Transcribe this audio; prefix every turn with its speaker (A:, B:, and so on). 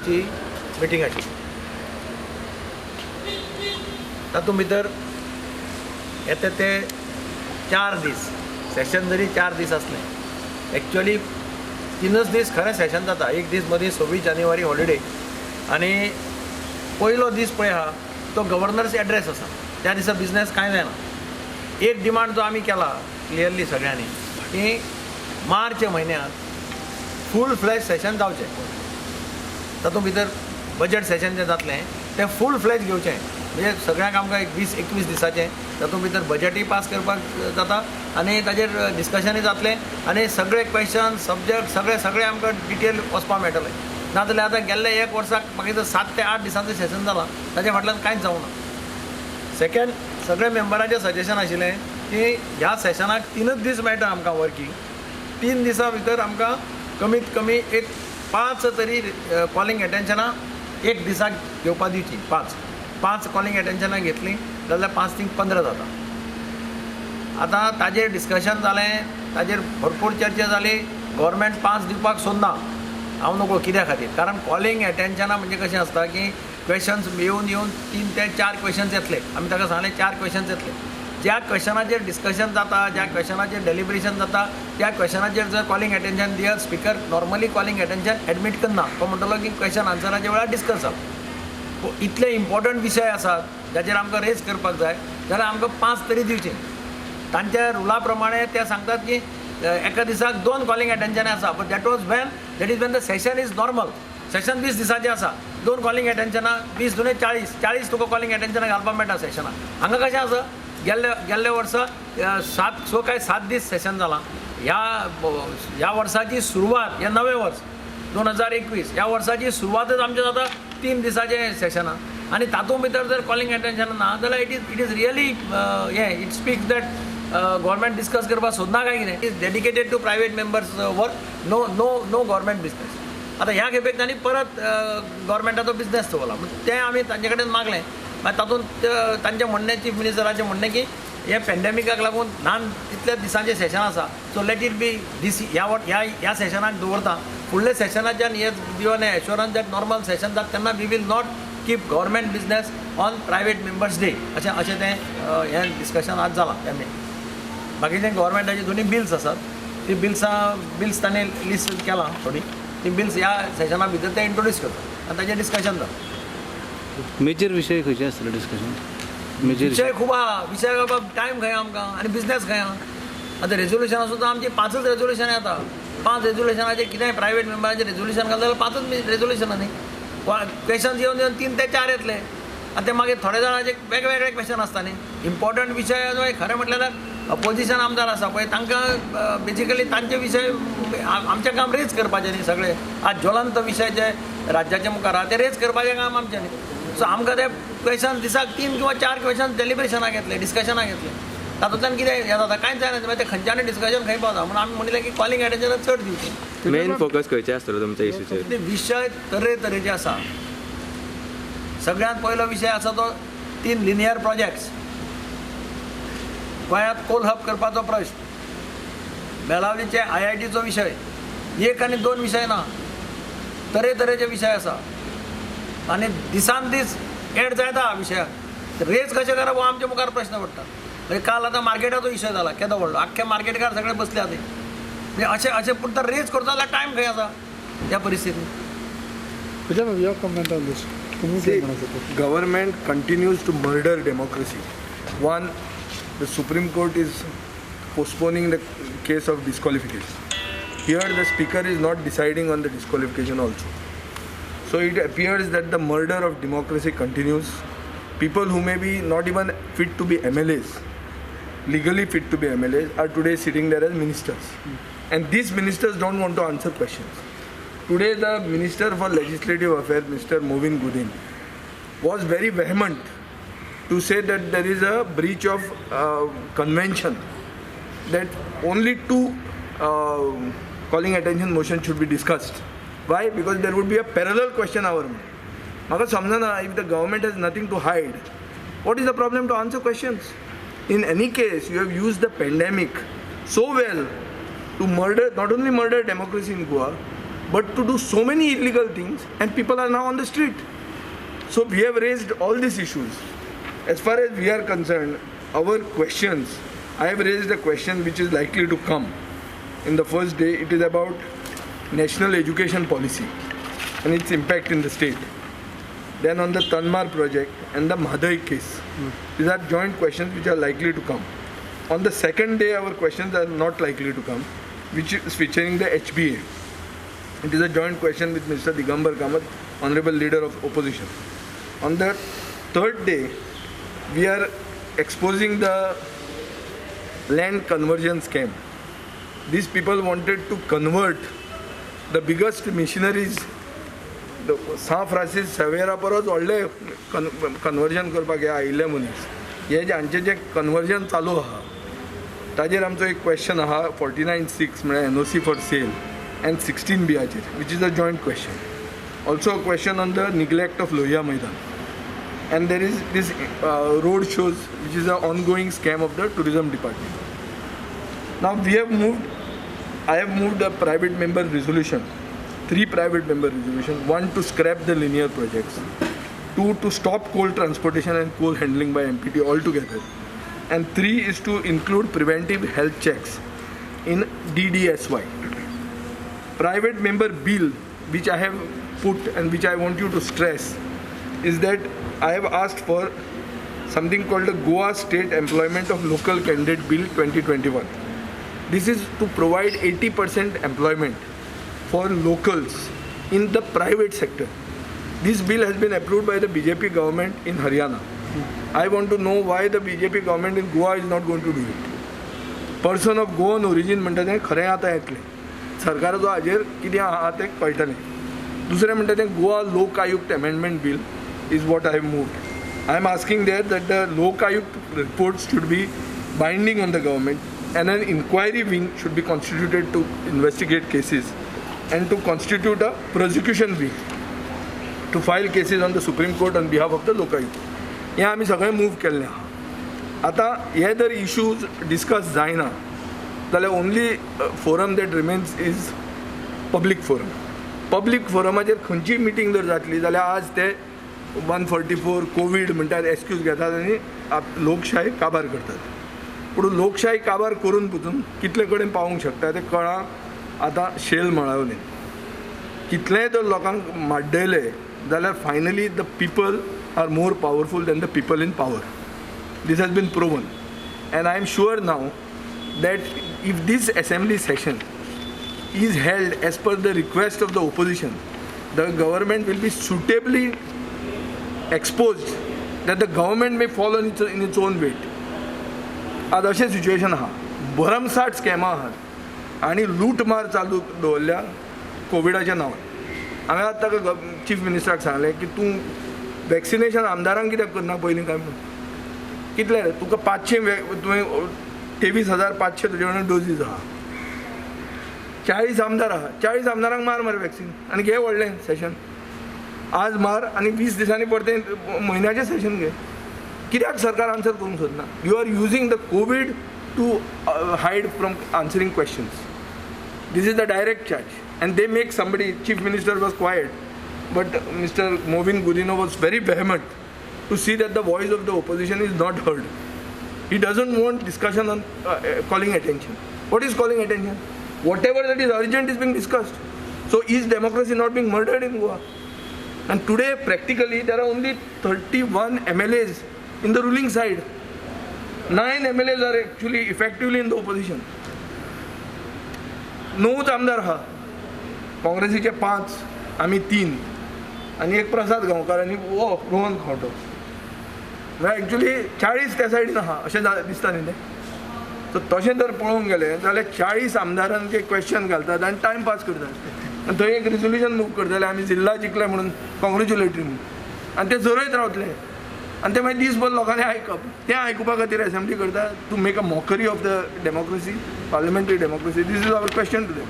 A: कमिटीची meeting आशिल्ली. तातूंत भितर येते ते 4 दीस सेशन जरी 4 दीस आसले, एक्चुअली 3च दीस खरें सेशन जाता. एक दीस मदीं 26 जानेवारी हॉलिडे आनी पयलो दीस पळय आहा तो गव्हर्नर्स एड्रेस आसा, त्या दिसा बिजनेस कांय जायना. एक डिमांड जो आमी केला क्लियरली सगळ्यांनी की मार्च म्हयन्यांत फूल फ्लॅज सेशन जावचें, तातूंत भितर बजट सेशन जें जातलें तें फूल फ्लॅज घेवचें, म्हणजे सगळ्यांक आमकां एक 20-21 दिसाचें, तातूंत भितर बजटूय पास करपाक जाता आनी ताजेर डिस्कशनूय जातलें आनी सगळे क्वेश्चन सब्जॅक्ट सगळे सगळे आमकां डिटेल वचपाक मेळटलें. नाजाल्यार आतां गेल्ले एक वर्साक म्हाका 7 ते 8 दिसांचें सेशन जालां, ताच्या फाटल्यान कांयच जावना. सेकंड, सगळे मेंबरांचें सजेशन आशिल्लें की ह्या सेशनाक 3च दीस मेळटा आमकां वर्कींग, 3 दिसां भितर आमकां कमीत कमी एक 5 तरी कॉलिंग एटेन्शनां एक दिसाक घेवपा दिवची. 5 कॉलिंग एटेन्शनां घेतलीं जाल्यार 5 3 15 जाता. आतां ताजेर डिस्कशन जालें, ताजेर भरपूर चर्चा जाली. गव्हर्मेंट 5 दिवपाक सोदना, हांव नकळो कित्या खातीर, कारण कॉलिंग एटेन्शनां म्हणजे कशें आसता की क्वेश्चन्स येवन येवन 3 ते 4 क्वेश्चन्स येतले. आमी ताका सांगलें 4 क्वेश्चन्स येतले, ज्या क्वेश्चनाचेर डिस्कशन जाता, ज्या क्वेश्चनाचेर डेलिब्रेशन जाता, त्या क्वेश्चनाचेर जर कॉलिंग एटेन्शन दियत, speaker normally calling attention admit करना, तो म्हणटलो की क्वेश्चन आन्सराच्या वेळार डिस्कस जाता. इतले इम्पॉर्टंट विशय आसात जाचेर आमकां रेज करपाक जाय जाल्यार आमकां 5 तरी दिवचे. तांच्या रुला प्रमाणे ते सांगतात की एका दिसाक 2 कॉलिंग एटेन्शनां आसा, but that was when that is when the session is normal. Session 20 दिसांचें आसा, 2 कॉलिंग एटेन्शनां 20 दुणे 40, 40 तुका कॉलिंग एटेन्शनां घालपाक मेळटा सेशनाक. हांगा कशें आसा, गेल्ले वर्सा 7 काय 7 दीस सेशन जालां. ह्या वर्साची सुरवात, हें नवें वर्स 2021, ह्या वर्साची सुरवातच आमचें जाता 3 दिसाचें सेशनां आनी तातूंत भितर जर कॉलिंग एटेन्शन ना जाल्यार it is really हें it speaks that government discuss करपाक सोदना काय कितें. Is dedicated to private members work, no no no government business. आतां ह्या खेपेक तांणी परत गव्हर्मेंटाचो बिजनेस दवरला, तें आमी तांचे कडेन मागलें. मागीर तातूंत तांचें म्हणणें, चीफ मिनिस्टराचें म्हणणें की हे पॅन्डेमिकाक लागून ल्हान तितल्या दिसांचें सेशन आसा, so let it be this, ह्या ह्या ह्या सेशनाक दवरता, फुडल्या सेशनाच्यान हे दिवन एश्योरन्स that normal session जाता तेन्ना we will not keep government business on private members day, अशें अशें तें हें डिस्कशन आज जालां. त्या बाकीचें गव्हर्मेंटाची दोनी बिल्स आसात, ती बिल्स ताणें लिस्ट केलां थोडी, ती बिल्स ह्या सेशना भितर ते इंट्रोड्यूस करता आनी ताचें डिस्कशन जाता.
B: मेजर विशय खंयचे आसतले डिस्कशन? मेजर
A: विशय खूब आहा, विशय बाबा टायम खंय आमकां आनी बिजनेस खंय आहा. आतां रेजोल्युशनां सुद्दां आमची 5च रेजोल्युशनां येता. 5 रेजोल्युशनाचेर कितेंय प्रायवेट मेंबराचें रेजोल्युशन घालता जाल्यार 5च रेजोल्युशनां न्ही, क्वेश्चन्स येवन येवन 3 ते 4 येतले आनी ते मागीर थोडे जाणांचे वेगवेगळे क्वेश्चन आसता न्ही. इम्पॉर्टंट विशय खरें म्हटल्यार अपोजिशन आमदार आसा पळय तांकां बेजिकली तांचे विशय आमचें काम रेज करपाचें न्ही. सगळे आज ज्वलंत विशय जे राज्याच्या मुखार आहा ते रेज करपाचें काम आमचें न्ही. सो आमकां ते क्वेश्चन दिसाक 3 किंवा 4 क्वेश्चन डेलिब्रेशनाक येतले, डिस्कशनाक येतले, तातूंतल्यान कितें हें जाता कांयच जायना, मागीर ते खंयच्यानूय डिस्कशन खंय पावता. म्हणून आमी म्हणलें की कॉलिंग एटेन्शन चड दिवचें.
C: मेन फोकस खंयचे आसतलो तुमच्या इशूचेर?
A: विशय तरेतरेचे आसा. सगळ्यांत पयलो विशय आसा तो 3 लिनियर प्रोजेक्ट्स, गोंयांत कोल हब करपाचो प्रश्न, बेलावलीचे IITचो विशय, 1 आनी 2 विशय ना, तरेतरेचे विशय आसा आनी दिसान दीस एड जायता विशयाक. रेज कशें करप हो आमच्या मुखार प्रश्न पडटा. म्हणजे काल आतां मार्केटाचो विशय जाला केदो व्हडलो, आख्खे मार्केटकार सगळे बसले आतां. म्हणजे अशें अशें पूण तर रेज करता जाल्यार टायम खंय आसा ह्या परिस्थितीन.
D: Your comment on this?
E: See, government continues to murder democracy. One, the Supreme Court is postponing the case of disqualification. Here the speaker is not deciding on the disqualification also. So it appears that the murder of democracy continues. People who may be not even fit to be MLAs, legally fit to be MLAs, are today sitting there as ministers. And these ministers don't want to answer questions. Today the Minister for Legislative Affairs, Mr. Mauvin Godinho, was very vehement to say that there is a breach of convention, that only 2 calling attention motion should be discussed. Why? Because there would be a parallel question hour. Maka samjana, if the government has nothing to hide, what is the problem to answer questions? In any case, you have used the pandemic so well to murder, not only murder democracy in Goa, but to do so many illegal things, and people are now on the street. So we have raised all these issues. As far as we are concerned, our questions, I have raised a question which is likely to come in the first day. It is about national education policy and its impact in the state. Then on the Tanmar project and the Mhadei case. These are joint questions which are likely to come. On the second day, our questions are not likely to come, which is featuring the HBA. It is a joint question with Mr. Digambar Kamath, Honorable Leader of Opposition. On the third day, we are exposing the land conversion scam. These people wanted to convert the biggest machineries, the San Francis सेवेरा परस व्हडलें conversion करपाक हे आयिल्ले मनीस. हे जे हांचें जें conversion चालू आहा ताजेर आमचो एक क्वेश्चन आहा 49(6), म्हळ्यार NOC for sale, and 16 बीचेर, which is a joint question. Also a question on the neglect of Lohia Maidan. And there is this road shows, which is an ongoing scam of the tourism department. Now we have moved, I have moved a private member resolution, 3 private member resolution. 1 to scrap the linear projects, 2 to stop coal transportation and coal handling by MPT altogether, and 3 is to include preventive health checks in DDSY. Private member bill, which I have put and which I want you to stress, is that I have asked for something called the Goa State Employment of Local Candidate Bill 2021. This is to provide 80% employment for locals in the private sector. This bill has been approved by the BJP government in Haryana. I want to know why the BJP government in Goa is not going to do it. Person of Goan origin म्हणटा तें खरें आतां येतलें, सरकाराचो हाजेर कितें आहा तें कळटलें. दुसरें म्हणटा तें Goa Lok Ayukta amendment bill is what I have moved. I am asking there that the Lok Ayukta reports should be binding on the government and an inquiry wing should be constituted to investigate cases and to constitute a prosecution wing to file cases on the Supreme Court on behalf of the Lok Ayukta. हें आमी सगळें move केल्लें आहा. आतां हे जर issues discuss जायना जाल्यार only forum that remains is public forum. Public फोरमाचेर खंयचीय मिटींग जर जातली जाल्यार आज ते 144 कोवीड म्हणटात, एक्सक्यूज घेतात आनी लोकशाय काबार करतात. पूण लोकशाय काबार करून पसून कितले कडेन पावूंक शकता तें कळ्ळां आतां शेल मळावलें. कितलेंय जर लोकांक माड्डयले जाल्यार finally the people are more powerful than the people in power. This has been proven. And I am sure now that if this assembly session is held as per the request of the opposition, the government will be suitably exposed that the government may fall on in its own weight. आज अशें situation आहा, भरमसाठ स्कॅमां आहात आनी लूटमार चालू दवरल्या कोविडाच्या नांवान. हांवें आतां ताका चीफ मिनिस्टराक सांगलें की तूं वॅक्सिनेशन आमदारांक कित्याक करना पयलीं काय म्हणून. कितले रे तुका 500, तुवें 23,500 तुजे कडेन डोजीज आहा, 40 आमदार आहा, 40 आमदारांक मार मरे वॅक्सिन आनी घे व्हडलें सेशन आज मार आनी 20 दिसांनी परतें म्हयन्याचें सेशन घे. कित्याक सरकार आन्सर करूंक सोदना? You are using the COVID to hide from answering questions. This is the direct charge. And they make somebody, Chief Minister was quiet, but Mr. Mauvin Godinho was very vehement to see that the voice of the opposition is not heard. He doesn't want discussion on calling attention. What is calling attention? Whatever that is urgent is being discussed. So is democracy not being murdered in Goa? And today practically there are only 31 MLAs in the ruling side. 9 MLAs are actually effectively in the opposition. 9 आमदार आहा, काँग्रेसीचे 5, आमी 3 आनी एक प्रसाद गांवकार आनी वो रोहन खंवटो. म्हळ्यार actually 40 त्या सायडीन आहा अशें दिसता न्ही तें. सो तशें जर पळोवंक गेलें जाल्यार 40 आमदारांक क्वेश्चन घालतात आनी टायम पास करतात आनी थंय एक रिजोल्युशन मूव करतले आमी जिल्ला जिखले म्हणून कॉंग्रेच्युलेटरी म्हणून, आनी ते जरयत रावतले आनी ते मागीर दीसभर लोकांनी आयकप. तें आयकुपा खातीर असेंब्ली करता to make a mockery of the democracy, parliamentary democracy. This is our question to them.